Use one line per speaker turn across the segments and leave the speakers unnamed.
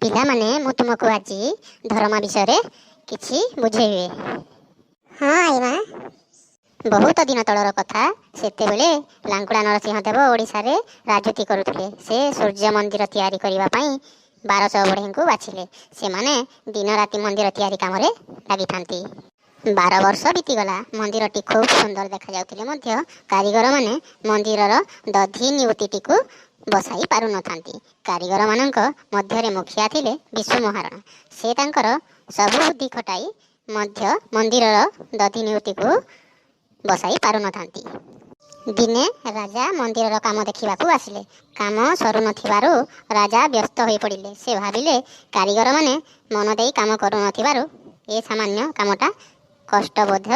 ପିଲାମାନେ, ମୁଁ ତୁମକୁ ଆଜି ଧରମା ବିଷୟରେ କିଛି ବୁଝେଇବି।
ହଁ ଆଈମା।
ବହୁତ ଦିନ ତଳର କଥା। ସେତେବେଳେ ଲାଙ୍ଗୁଳା ନରସିଂହ ଦେବ ଓଡ଼ିଶାରେ ରାଜୁତି କରୁଥିଲେ। ସେ ସୂର୍ଯ୍ୟ ମନ୍ଦିର ତିଆରି କରିବା ପାଇଁ 1200 ବଢ଼େଇଙ୍କୁ ବାଛିଲେ। ସେମାନେ ଦିନ ରାତି ମନ୍ଦିର ତିଆରି କାମରେ ଲାଗିଥାନ୍ତି। 12 ବର୍ଷ ବିତିଗଲା। ମନ୍ଦିରଟି ଖୁବ୍ ସୁନ୍ଦର ଦେଖାଯାଉଥିଲେ ମଧ୍ୟ କାରିଗରମାନେ ମନ୍ଦିରର ଦଧି ନିଉତିଟିକୁ ବସାଇ ପାରୁନଥାନ୍ତି। କାରିଗରମାନଙ୍କ ମଧ୍ୟରେ ମୁଖିଆ ଥିଲେ ବିଶୁ ମହାରଣା। ସେ ତାଙ୍କର ସବୁ ବୁଦ୍ଧି ଖଟାଇ ମଧ୍ୟ ମନ୍ଦିରର ଦଧି ନିଉତିକୁ ବସାଇ ପାରୁନଥାନ୍ତି। ଦିନେ ରାଜା ମନ୍ଦିରର କାମ ଦେଖିବାକୁ ଆସିଲେ। କାମ ସରୁନଥିବାରୁ ରାଜା ବ୍ୟସ୍ତ ହୋଇପଡ଼ିଲେ। ସେ ଭାବିଲେ, କାରିଗରମାନେ ମନ ଦେଇ କାମ କରୁନଥିବାରୁ ଏ ସାମାନ୍ୟ କାମଟା କଷ୍ଟବୋଧ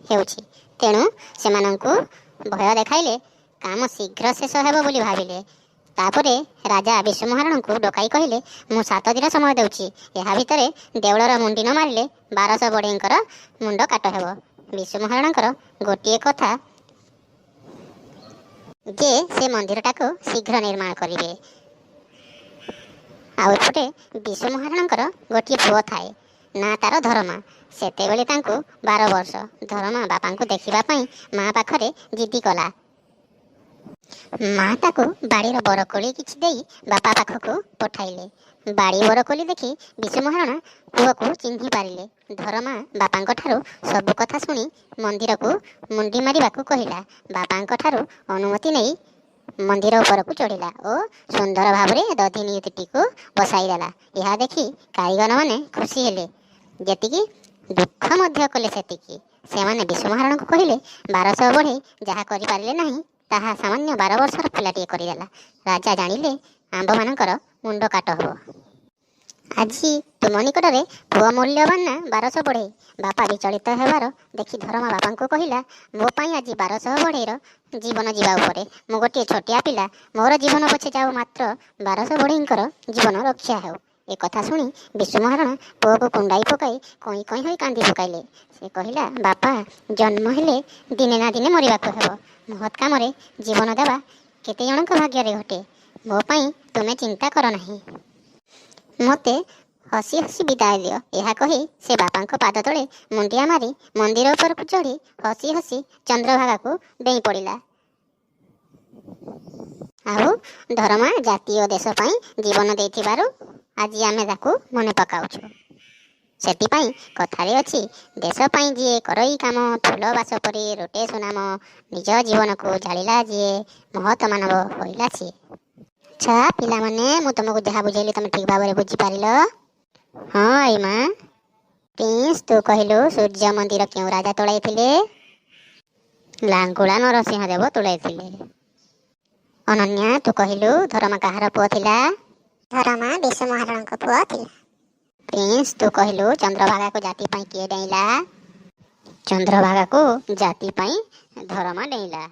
ହେଉଛି। ତେଣୁ ସେମାନଙ୍କୁ ଭୟ ଦେଖାଇଲେ କାମ ଶୀଘ୍ର ଶେଷ ହେବ ବୋଲି ଭାବିଲେ। ତାପରେ ରାଜା ବିଶୁ ମହାରଣାଙ୍କୁ ଡକାଇ କହିଲେ, "ମୁଁ 7 ଦିନ ସମୟ ଦେଉଛି। ଏହା ଭିତରେ ଦେଉଳର ମୁଣ୍ଡି ନ ମାରିଲେ 1200 ବଢ଼େଇଙ୍କର ମୁଣ୍ଡ କାଟ ହେବ।" ବିଶୁ ମହାରଣାଙ୍କର ଗୋଟିଏ କଥା ଯେ ସେ ମନ୍ଦିରଟାକୁ ଶୀଘ୍ର ନିର୍ମାଣ କରିବେ। ଆଉ ଏପଟେ ବିଶୁ ମହାରଣାଙ୍କର ଗୋଟିଏ ପୁଅ ଥାଏ, ନା ତାର ଧରମା। ସେତେବେଳେ ତାଙ୍କୁ 12 ବର୍ଷ। ଧରମା ବାପାଙ୍କୁ ଦେଖିବା ପାଇଁ ମା ପାଖରେ ଜିଦି କଲା। ମା ତାକୁ ବାଡ଼ିର ବରକୋଳି କିଛି ଦେଇ ବାପା ପାଖକୁ ପଠାଇଲେ। ବାଡ଼ି ବରକୋଳି ଦେଖି ବିଶୁ ମହାରଣା ପୁଅକୁ ଚିହ୍ନି ପାରିଲେ। ଧରମା ବାପାଙ୍କ ଠାରୁ ସବୁ କଥା ଶୁଣି ମନ୍ଦିରକୁ ମୁଣ୍ଡି ମାରିବାକୁ କହିଲା। ବାପାଙ୍କ ଠାରୁ ଅନୁମତି ନେଇ ମନ୍ଦିର ଉପରକୁ ଚଢ଼ିଲା ଓ ସୁନ୍ଦର ଭାବରେ ଦଧି ନିଉତିଟିକୁ ବସାଇଦେଲା। ଏହା ଦେଖି କାରିଗରମାନେ ଖୁସି ହେଲେ ଯେତିକି, ଦୁଃଖ ମଧ୍ୟ କଲେ ସେତିକି। ସେମାନେ ବିଶୁ ମହାରଣାଙ୍କୁ କହିଲେ, "1200 ବଢ଼େଇ ଯାହା କରିପାରିଲେ ନାହିଁ, ତାହା ସାମାନ୍ୟ 12 ବର୍ଷର ପିଲାଟିଏ କରିଦେଲା। ରାଜା ଜାଣିଲେ ଆମ୍ଭମାନଙ୍କର ମୁଣ୍ଡ କାଟ ହେବ। ଆଜି ତୁମ ନିକଟରେ ପୁଅ ମୂଲ୍ୟବାନ ନା 1200 ବଢ଼େଇ?" ବାପା ବିଚଳିତ ହେବାର ଦେଖି ଧରମା ବାପାଙ୍କୁ କହିଲା, "ମୋ ପାଇଁ ଆଜି 1200 ବଢ଼େଇର ଜୀବନ ଯିବା ଉପରେ। ମୁଁ ଗୋଟିଏ ଛୋଟିଆ ପିଲା। ମୋର ଜୀବନ ପଛେ ଯାଉ, ମାତ୍ର 1200 ବଢ଼େଇଙ୍କର ଜୀବନ ରକ୍ଷା ହେଉ।" ଏ କଥା ଶୁଣି ବିଶୁ ମହାରଣା ପୁଅକୁ କୁଣ୍ଡାଇ ପକାଇ କଇଁ କଇଁ ହୋଇ କାନ୍ଦି ପକାଇଲେ। ସେ କହିଲା, "ବାପା, ଜନ୍ମ ହେଲେ ଦିନେ ନା ଦିନେ ମରିବାକୁ ହେବ। ମହତ୍ କାମରେ ଜୀବନ ଦେବା କେତେ ଜଣଙ୍କ ଭାଗ୍ୟରେ ଘଟେ? ମୋ ପାଇଁ ତୁମେ ଚିନ୍ତା କର ନାହିଁ। ମୋତେ ହସି ହସି ବିଦାୟ ଦିଅ।" ଏହା କହି ସେ ବାପାଙ୍କ ପାଦ ତଳେ ମୁଣ୍ଡିଆ ମାରି ମନ୍ଦିର ଉପରକୁ ଚଢ଼ି ହସି ହସି ଚନ୍ଦ୍ରଭାଗାକୁ ଡେଇଁ ପଡ଼ିଲା। ଆଉ ଧରମା ଜାତି ଓ ଦେଶ ପାଇଁ ଜୀବନ ଦେଇଥିବାରୁ ଆଜି ଆମେ ତାକୁ ମନେ ପକାଉଛୁ। ସେଥିପାଇଁ କଥାରେ ଅଛି, ଦେଶ ପାଇଁ ଯିଏ କରଇ କାମ, ଫୁଲ ବାସ ପରି ରୋଟେ ସୁନାମ, ନିଜ ଜୀବନକୁ ଜାଳିଲା ଯିଏ, ମହତ ମାନବ ହୋଇଲା ସିଏ। ଆଚ୍ଛା ପିଲାମାନେ, ମୁଁ ତୁମକୁ ଯାହା ବୁଝେଇଲି, ତମେ ଠିକ ଭାବରେ ବୁଝିପାରିଲ? ହଁ I ମା। ପ୍ରିନ୍ସ, ତୁ କହିଲୁ, ସୂର୍ଯ୍ୟ ମନ୍ଦିର କେଉଁ ରାଜା ତୋଳାଇଥିଲେ? ଲାଙ୍ଗୁଳା ନରସିଂହ ଦେବ ତୋଳାଇଥିଲେ। ଅନନ୍ୟା, ତୁ କହିଲୁ, ଧରମା କାହାର ପୁଅ ଥିଲା?
ଧରମା ବିଶୁ ମହାରଣାଙ୍କ ପୁଅ ଥିଲା।
ପ୍ରିନ୍ସ, ତୁ କହିଲୁ, ଚନ୍ଦ୍ରଭାଗାକୁ ଜାତି ପାଇଁ କିଏ ଡେଇଁଲା? ଚନ୍ଦ୍ରଭାଗାକୁ ଜାତି ପାଇଁ ଧରମା ଡେଇଁଲା।